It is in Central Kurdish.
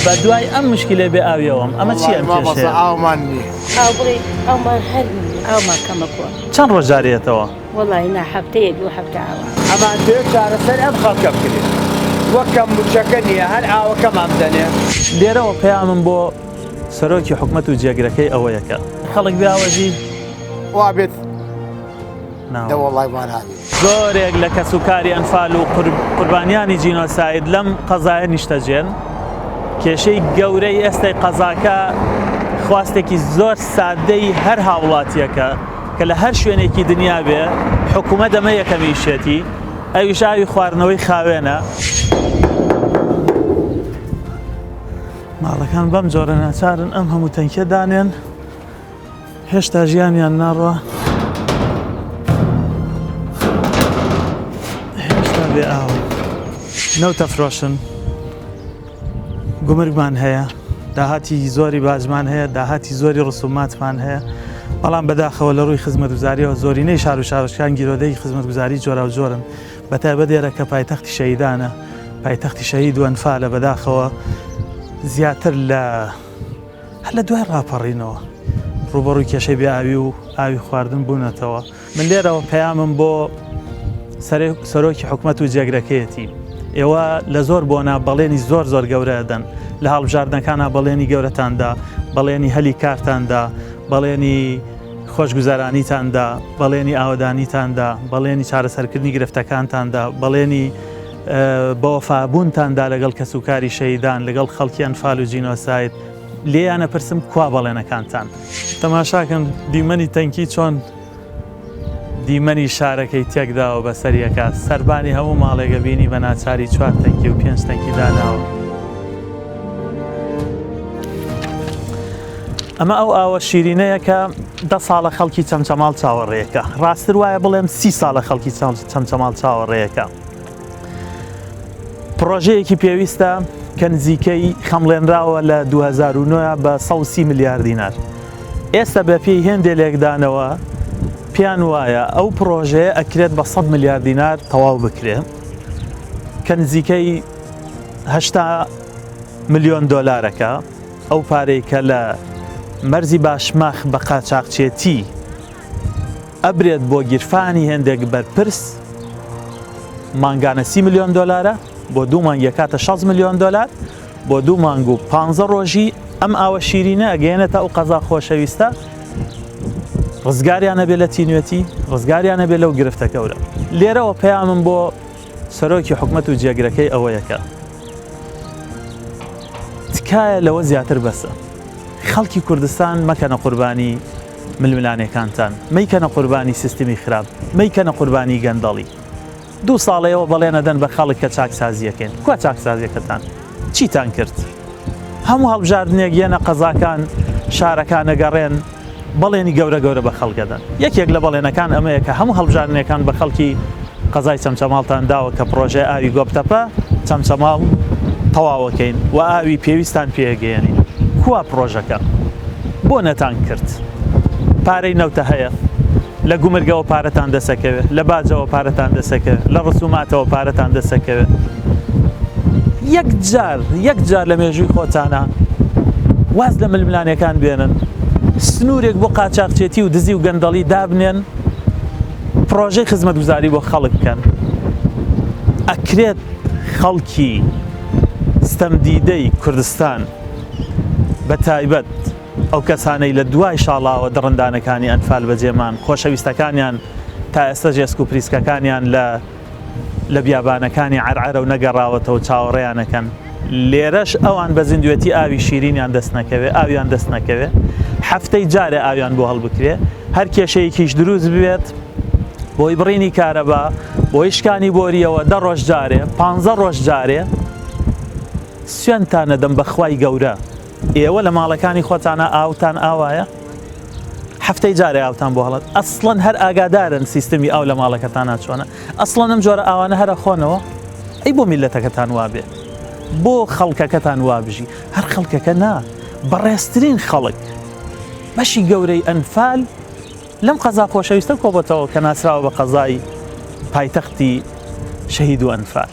بە دوای ئەم مشکلەی بێ ئاویەوەم ئەمە چی ئەم کێشەیە؟ ئاومان نییە. ئاو بڵێ ئاومان هەر نییە ئاومان کەمە کۆ. چەند ڕۆژ جارێتەوە؟ وەڵی نا هەفتەیە دوو هەفتە ئاوا. ئەمان دەوێ چارەسەر ئەم خەڵکە بکرێ وەک کەم موچەکە نییە هەر ئاوەکەمان بدەنێ. لێرەوە پەیامم بۆ سەرۆکی حکومەت و جێگرەکەی ئەوەیە کە خەڵک بێ ئاوەژی وا بێت دە وەڵای وا نابێت. زۆرێک لە کەسوکاری ئەنفال و قوربانیانی جینۆساید لەم قەزایە نیشتەجێن، کێشەی گەورەی ئێستای قەزاکە خواستێکی زۆر سادەی هەر هاوڵاتیەکە کە لە هەر شوێنێکی دنیا بێ حکوومەت ئەمە یەکەمیشێتی ئەویش ئاوی خواردنەوەی خاوێنە. ماڵەکان بەم جۆرە ناچارن ئەم هەموو تەنکیە دانێن. هێشتا ژیانیان ناڕوا هێشتا بێ ئاو نەوتە فرۆشن گومرگمان هەیە داهاتی زۆری باجمان هەیە داهاتی زۆری ڕسوماتمان هەیە بەڵام بەداخەوە لە ڕووی خزمەتگوزاریەوە زۆرینەی شار و شارۆچکان گیرۆدەی خزمەتگوزاری جۆراوجۆرن بەتایبەت ئێرە کە پایتەختی شەهیدانە پایتەختی شەهید و ئەنفالە بەداخەوە زیاتر لە هەر لە دوای ڕاپەڕینەوە ڕووبەڕووی کێشەی بێ ئاوی و ئاوی خواردن بوونەتەوە. من لێرەوە پەیامم بۆ سەرۆکی حکومەت و جێگرەکەیەتی، ئێوە لە زۆر بۆنە بەڵێنی زۆر زۆر گەورە ئەدەن، لە هەڵبژاردنەکانا بەڵێنی گەورەتان دا، بەڵێنی هەلی کارتان دا، بەڵێنی خۆشگوزەرانیتان دا، بەڵێنی ئاوەدانیتان دا، بەڵێنی چارەسەرکردنی گرفتەکانتان دا، بەڵێنی بەوەفابوونتان دا لەگەڵ کەسوکاری شەهیدان، لەگەڵ خەڵکی ئەنفال و جینۆساید، لێیان ئەپرسم کوا بەڵێنەکانتان؟ تەماشاکەن دیمەنی تەنکی چۆن دیمەنی شارەکەی تێکداوە بەسەر یەکا، سەربانی هەموو ماڵێک ئەبینی بە ناچاری چوار تەنکی و پێنج تەنکی داناوە. ئەمە ئەو ئاوە شیرینەیە کە دە ساڵە خەڵکی چەمچەماڵ چاوەڕێیەکە، ڕاستتر وایە بڵێم سی ساڵە خەڵکی چەمچەماڵ چاوەڕێیەکە. پڕۆژەیەکی پێویستە کە نزیکەی خەمڵێنراوە لە 2009 بە 130 ملیار دینار. ئێستا بە پێی هێندێ لێکدانەوە پێیان وایە ئەو پڕۆژەیە ئەکرێت بە 100 ملیار دینار تەواو بکرێ کە نزیکەی 80 ملیۆن دۆلارەکە ئەو پارەی کە لە مەرزی باشماخ بە قاچاقچێتی ئەبرێت بۆ گیرفانی هێندێک بەرپرس مانگانە سی ملیۆن دۆلارە بۆ دوو مانگ یەکاتە 60 ملیۆن دۆلار بۆ دوو مانگ و پانزە ڕۆژی ئەم ئاوە شیرینە ئەگەیەنێتە ئەو قەزا خۆشەویستە ڕزگاریان ئەبێ لە تینوێتی ڕزگاریان ئەبێ لەو گرفتە گەورە لێرەوە پەیامم بۆ سەرۆکی حکومەت و جێگرەکەی ئەوەیە کە تکایە لەوە زیاتر بەسە خەڵکی کوردستان مەکەنە قوربانی ململانێکانتان مەیکەنە قوربانی سیستمی خراپ مەیکەنە قوربانی گەندەڵی دوو ساڵە ئێوە بەڵێن ئەدەن بە خەڵک کە چاکسازیەکەین کوا چاکسازیەکەتان چیتان کرد هەموو هەڵبژاردنێک یەنە قەزاکان شارەکان ئەگەڕێن بەڵێنی گەورە گەورە بە خەڵک ئەدەن یەکێک لە بەڵێنەکان ئەمەیە کە هەموو هەڵبژاردنەکان بە خەڵکی قەزای چەمچەماڵتان داوە کە پڕۆژەی ئاوی گۆپتەپە چەمچەماڵ تەواوەکەین و ئاوی پێویستان پێگەیەنین کوا پڕۆژەکە بۆ نەتان کرد پارەی نەوتە هەیە لە گومرگەوە پارەتان دەسەکەوێ لە باجەوە پارەتان دەسەکەوێ لە ڕسوماتەوە پارەتان دەسەکەوێ یەک جار یەک جار لە مێژووی خۆتانە واز لە ململانێکان بێنن سنوورێک بۆ قاچاقچێتی و دزی و گەندەڵی دابنێن پڕۆژەی خزمەتگوزاری بۆ خەڵک بکەن ئەکرێت خەڵکی ستەمدیدەی کوردستان بە تایبەت ئەو کەسانەی لە دوای شاڵاوە دڕندانەکانی ئەنفال بەجێمان خۆشەویستەکانیان تا ئێستا ژێسک و پریسکەکانیان لە لە بیابانەکانی عەرعەرە و نەگەڕاوەتەوە چاوەڕێیان ئەکەن لێرەش ئەوان بە زیندوێتی ئاوی شیرینیان دەست نەکەوێ ئاویان دەست نەکەوێ هەفتەی جارێ ئاویان بۆ هەڵبکرێ هەر کێشەیەکیش دروست بێت بۆی بڕینی کارەبا بۆی شکانی بۆریەوە دە ڕۆژ جارێ پانزە ڕۆژ جارێ سوێندتان ئەدەم بە خوای گەورە ئێوە لە ماڵەکانی خۆتانا ئاوتان ئاوایە؟ هەفتەی جارێ ئاوتان بۆ هەڵات ئەسڵەن هەر ئاگادارن سیستمی ئاو لە ماڵەکەتانا چۆنە ئەسڵەن ئەم جۆرە ئاوانە هەر ئەخۆنەوە ئەی بۆ میلەتەکەتان وابێ بۆ خەڵکەکەتان وابژی هەر خەڵکەکە نا بەڕێزترین خەڵک بەشی گەورەی ئەنفال لەم قەزا خۆشەویستە کۆبەتەوە کە ناسراوە بە قەزای پایتەختی شەهید و ئەنفال.